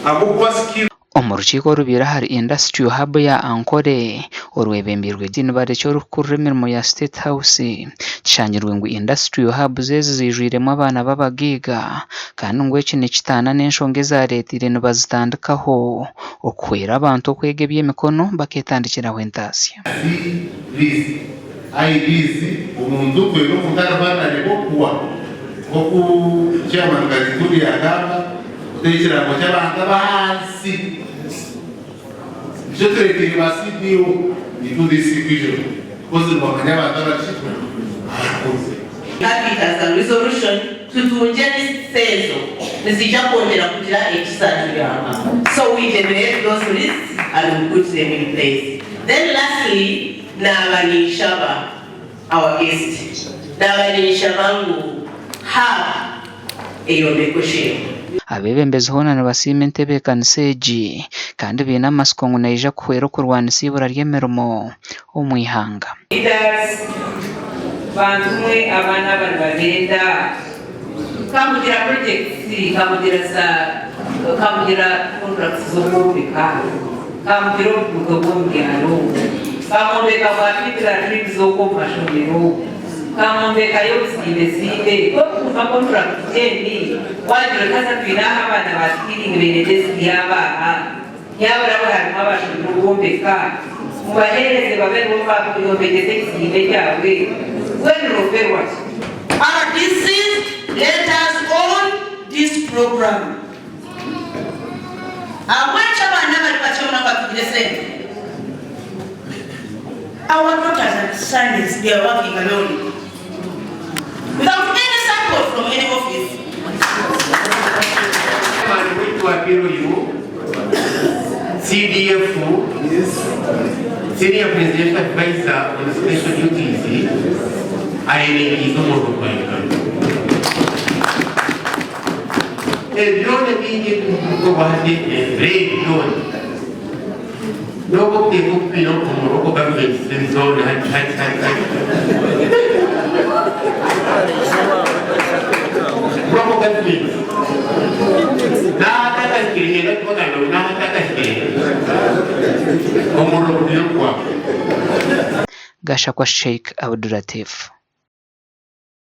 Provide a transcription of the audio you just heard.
Ahabw'okuba skilled. Omu rukiiko orubaire ahari Industrial Hub ya Ankole orwebembeirwe Dean Barekye orikukurira emirimo ya State House, kishangirwe ngu Industrial Hubs ezi zijwiremu abaana b'abagaiga kandi ngu eki nikitaana n'enshonga ezareeteire nibazitandikaho okuhwera abantu okwega eby'emikono baketandikiraho entaasya. CVs, IDs, omuntu kwenda omuntu ariho atareeba okuwa nk'oku chairman Kazingundi yagamba kutaho ekirango ky'abantu ab'ahansi nikyo tureteire ba CDO into this equation because nibamanya abantu abaki abakuru. Capitas and resolution tutungye lists ezo niziija kwongyera kugira ekizatuyamba so we generate those lists and we put them in place then lastly naaba ninshaba our guest naaba ninshaba ngu hub eyombekwe Sheema. Abeebembezi hoona nibasiima entebeekanisa egi kandi baine amatsiko ngu neija kuhwera okurwanisa eibura ry'emirimo omu ihanga. Leaders, Bantu mwe abaana aba nibabenda kamugira projects, kamugira za kamugira contracts z'okwombeka, kamugira obuguuto bw'omu byaro, kamwombeka bwa pit latrines z'okwo omu mashomero, kamwombekayo obuzimbezimbe, tokumva contract endi wagira oti haza twine aha abaana ba skilling baine desk yaabo aha. Nyabura we harimu abashobire okwombeka, mubaheereze babe nibo baakuyombegyesa ekizimbe kyawe, mbwenu nooferwa ki? RDCs let us own this program. Ahabw'enki abaana abari bakye munonga batungire esente? Our daughters and sons they are working alone without any support from any office. Chairman waitu wa PLU, CDF, Senior Presidential Advisor on Special Duties, ayemereize omurimo gwa Uganda. Ebi byona ebingi ebirikukorwa hati ebirego byona N'obu okuteeka okutwire omu local governments zoona hati hati hati hati. Local governments n'aha atakahikire niinyenda kubagambira ngu n'aha atakahikire omuriro guriyo nigwaka. Gashakwa Sheikh Abdulatif.